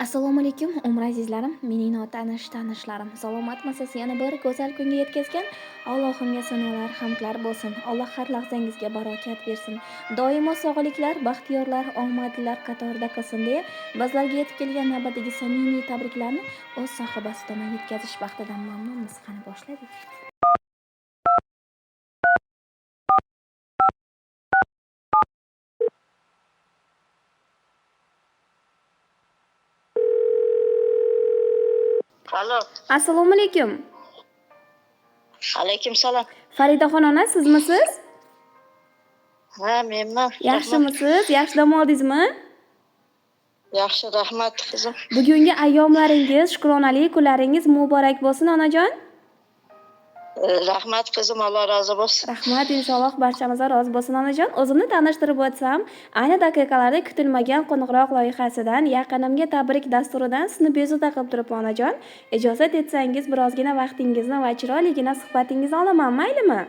Assalomu alaykum, umr azizlarim, mening notanish tanishlarim. Salomatmisiz? Yana bir go'zal kunga yetkazgan Allohimga sanolar, hamdlar bo'lsin. Alloh har lahzangizga barokat bersin. Doimo sog'liklar, baxtiyorlar, omadlilar qatorida qilsin deya bizlarga yetib kelgan navbatdagi samimiy tabriklarni o'z sohibasi tomon yetkazish baxtidan mamnunmiz. Qani boshladik. Alo. Assalomu alaykum. Alaykum salom. Faridaxon ona, sizmisiz? Ha, menman. Yaxshimisiz? Yaxshi dam oldingizmi? Yaxshi, rahmat qizim. Bugungi ayyomlaringiz, shukronali kunlaringiz muborak bo'lsin, onajon. Rahmat qizim, Alloh rozi bo'lsin. Rahmat, inshaalloh barchamizdan rozi bo'lsin, onajon. O'zimni tanishtirib o'tsam, ayni daqiqalarda kutilmagan qo'ng'iroq loyihasidan yaqinimga tabrik dasturidan sizni bezovta qilib turibman, onajon. Ijozat etsangiz, birozgina vaqtingizni va chiroyligina suhbatingizni olaman, maylimi?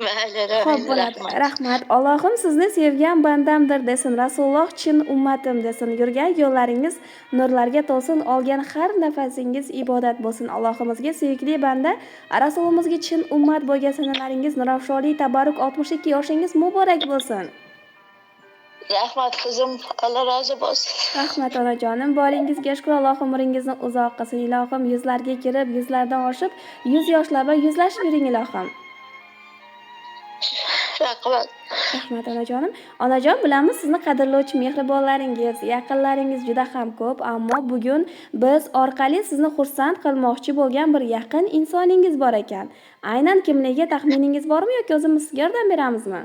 Mayli, Xo'p, bo'ladi. rahmat. Rahmat. Allohim sizni sevgan bandamdir desin. Rasululloh chin ummatim desin. Yurgan yo'llaringiz nurlarga to'lsin, olgan har nafasingiz ibodat bo'lsin. Allohimizga suyukli banda, Rasulimizga chin ummat bo'lgan sanalaringiz nurafshonli tabarruk 62 yoshingiz muborak bo'lsin. Rahmat qizim, Alloh rozi bo'lsin. Rahmat onajonim, boringizga shukur. Alloh umringizni uzoq qilsin. Ilohim yuzlarga kirib, yuzlardan oshib, 100 yoshlar bilan yuzlashib yuring ilohim. Rahmat. Rahmat onajonim. Onajon, bilamiz sizni qadrlovchi mehribonlaringiz, yaqinlaringiz juda ham ko'p, ammo bugun biz orqali sizni xursand qilmoqchi bo'lgan bir yaqin insoningiz bor ekan. Aynan kimligiga taxminingiz bormi yoki o'zimiz sizga yordam beramizmi?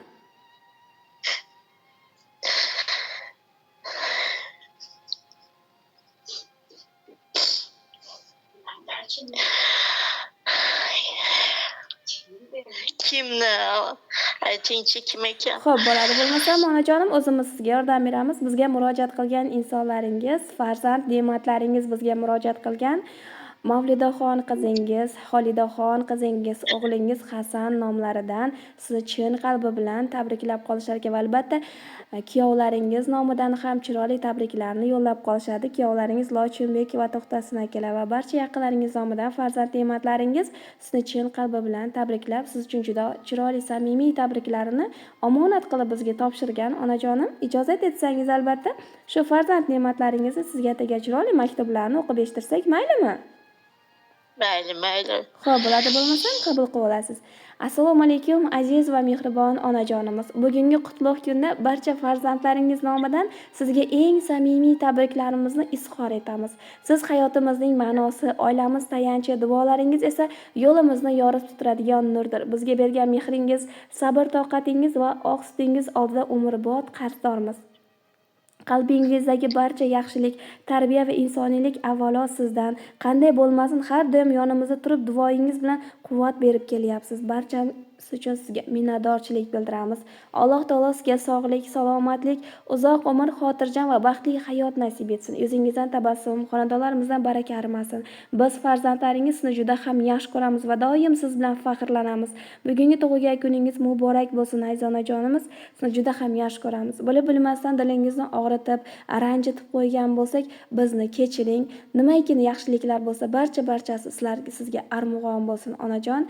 Kimni? Aytingchi, kim ekan? Xo'p, bo'ladi. Bo'lmasam, onajonim, o'zimiz sizga yordam beramiz. Bizga murojaat qilgan insonlaringiz, farzand ne'matlaringiz bizga murojaat qilgan Mavlidaxon qizingiz, Xolidaxon qizingiz, o'g'lingiz Hasan nomlaridan sizni chin qalbi bilan tabriklab qolishar ekan va albatta kuyovlaringiz nomidan ham chiroyli tabriklarni yo'llab qolishadi. Kuyovlaringiz Lochinbek va To'xtasin akalar va barcha yaqinlaringiz nomidan farzand ne'matlaringiz sizni chin qalbi bilan tabriklab, siz uchun juda chiroyli samimiy tabriklarini omonat qilib bizga topshirgan onajonim. Ijozat etsangiz albatta shu farzand ne'matlaringizni sizga atagan chiroyli maktublarni o'qib eshittirsak maylimi? Mayli, mayli. Xo'p, bo'ladi, bo'lmasam qabul qilib olasiz. Assalomu alaykum, aziz va mehribon onajonimiz. Bugungi qutlug' kunda barcha farzandlaringiz nomidan sizga eng samimiy tabriklarimizni izhor etamiz. Siz hayotimizning ma'nosi, oilamiz tayanchi, duolaringiz esa yo'limizni yoritib turadigan nurdir. Bizga bergan mehringiz, sabr-toqatingiz va oq sutingiz oldida umrbod qarzdormiz. Qalbingizdagi barcha yaxshilik, tarbiya va insoniylik avvalo sizdan. Qanday bo'lmasin, har doim yonimizda turib, duoyingiz bilan quvvat berib kelyapsiz. Barchamiz uchun sizga minnatdorchilik bildiramiz. Alloh taolo sizga sog'lik, salomatlik, uzoq umr, xotirjam va baxtli hayot nasib etsin. Yuzingizdan tabassum, xonadonlarimizdan baraka arimasin. Biz farzandlaringiz sizni juda ham yaxshi ko'ramiz va doim siz bilan faxrlanamiz. Bugungi tug'ilgan kuningiz muborak bo'lsin, aziz onajonimiz. Sizni juda ham yaxshi ko'ramiz. Bilib bilmasdan dilingizni og'ritib, ranjitib qo'ygan bo'lsak, bizni kechiring. Nimaiki yaxshiliklar bo'lsa, barcha-barchasi sizga armug'on bo'lsin, onajon.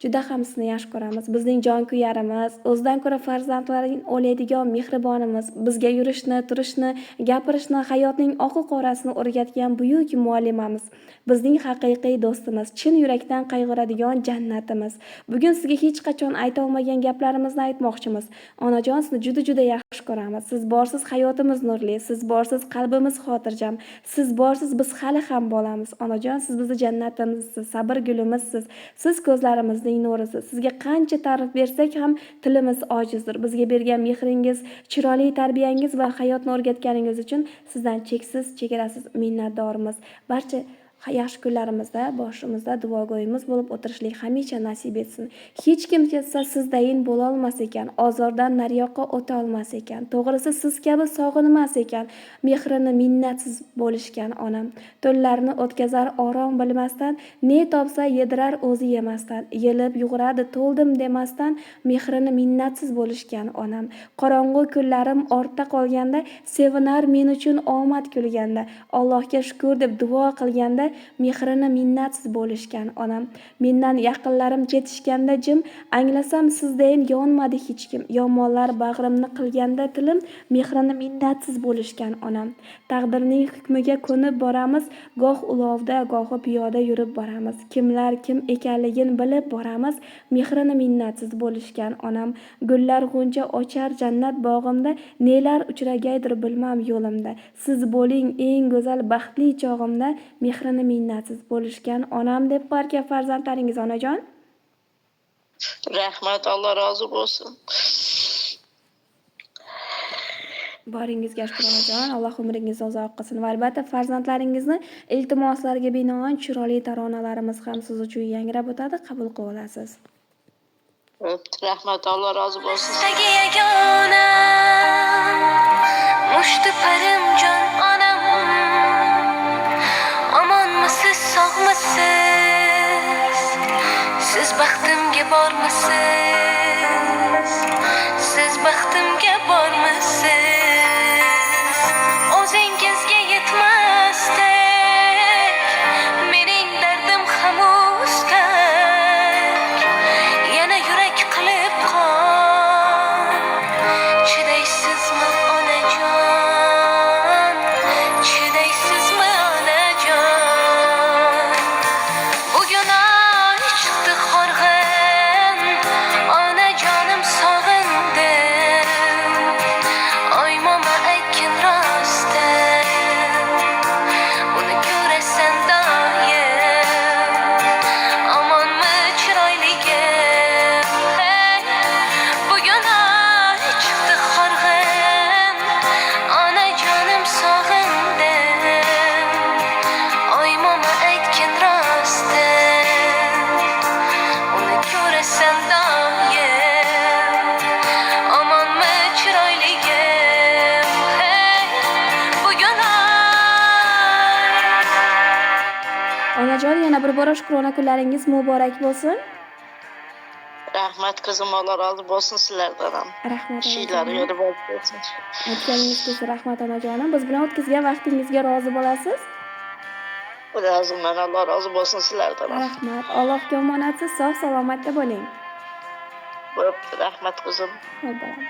Juda ham sizni yaxshi ko'ramiz. Bizning jonkuyarimiz, o'zidan ko'ra farzandlarini o'ylaydigan mehribonimiz, bizga yurishni, turishni, gapirishni, hayotning oqu qorasini o'rgatgan buyuk muallimamiz, bizning haqiqiy do'stimiz, chin yurakdan qayg'uradigan jannatimiz. Bugun sizga hech qachon ayta olmagan gaplarimizni aytmoqchimiz. Onajon, sizni juda-juda yaxshi ko'ramiz. Siz borsiz hayotimiz nurli, siz borsiz qalbimiz xotirjam, siz borsiz biz hali ham bolamiz. Onajon, siz bizni jannatimizsiz, sabr gulimizsiz, siz ko'zlarimizning nurisiz. Sizga qancha ta'rif bersak ham tilimiz ojizdir. Bizga bergan mehringiz, chiroyli tarbiyangiz va hayotni o'rgatganingiz uchun sizdan cheksiz, chegarasiz minnatdormiz. Barcha Yaxshi kunlarimizda boshimizda duogo'yimiz bo'lib o'tirishlik hamisha nasib etsin. Hech kim ketsa sizdayin bo'lolmas ekan, ozordan nariyoqqa o'ta olmas ekan. To'g'risi siz kabi sog'inmas ekan, mehrini minnatsiz bo'lishgan onam. Tunlarni o'tkazar orom bilmasdan, ne topsa yedirar o'zi yemasdan, yelib yuguradi to'ldim demasdan, mehrini minnatsiz bo'lishgan onam. Qorong'u kunlarim ortda qolganda, sevinar men uchun omad kulganda, Allohga shukr deb duo qilganda, mehrini minnatsiz bo'lishgan onam. Mendan yaqinlarim ketishganda jim, anglasam sizdayin yonmadi hech kim. Yomonlar bag'rimni qilganda tilim, mehrini minnatsiz bo'lishgan onam. Taqdirning hukmiga ko'nib boramiz, goh ulovda, gohi piyoda yurib boramiz. Kimlar kim ekanligin bilib boramiz, mehrini minnatsiz bo'lishgan onam. Gullar g'uncha ochar jannat bog'imda, nelar uchragaydir bilmam yo'limda. Siz bo'ling eng go'zal baxtli chog'imda, mehrini minnatsiz bo'lishgan onam deb qo'yarkan farzandlaringiz onajon. Rahmat, Alloh rozi bo'lsin. Boringizga shukur onajon, Alloh umringizni uzoq qilsin va albatta farzandlaringizni iltimoslariga binoan chiroyli taronalarimiz ham siz uchun yangrab o'tadi, qabul qilib olasiz. Rahmat, Alloh rozi bo'lsin. Tagi yagona mushti parim jon onam, omonmisiz, sog'misiz, siz baxtimga bormisiz, siz baxtimga bormisiz, o'zingizga yetmasdek mening dardim ham ustak, yana yurak qilib qon, chidaysizmi onajon, chidaysizmi onajon. Bugun oy chiqdi horg'in, onajonim sog'indim, oy momo aytgin rostin, uni ko'rasan doim, omonmi chiroyligim, hey. Bugun oy chiqdi horg'in, onajonim sog'indim, oy momo aytgin rostin, uni ko'rasan doim, omonmi chiroyligim, hey. Bugun oy. Onajon, yana bir bora shukrona kunlaringiz muborak bo'lsin. Rahmat qizim, Alloh rozi bo'lsin sizlardan ham. Rahmat Ishinglari onajonim. yo'li bor bo'lsin. Aytganingiz kelsin, rahmat onajonim. Biz bilan o'tkazgan vaqtingizga rozi bo'lasiz. Roziman, Alloh rozi bo'lsin sizlardan ham. Rahmat. Allohga omonatsiz, sog' salomatda bo'ling. Bo'pti, rahmat qizim. Xo'p, bolam.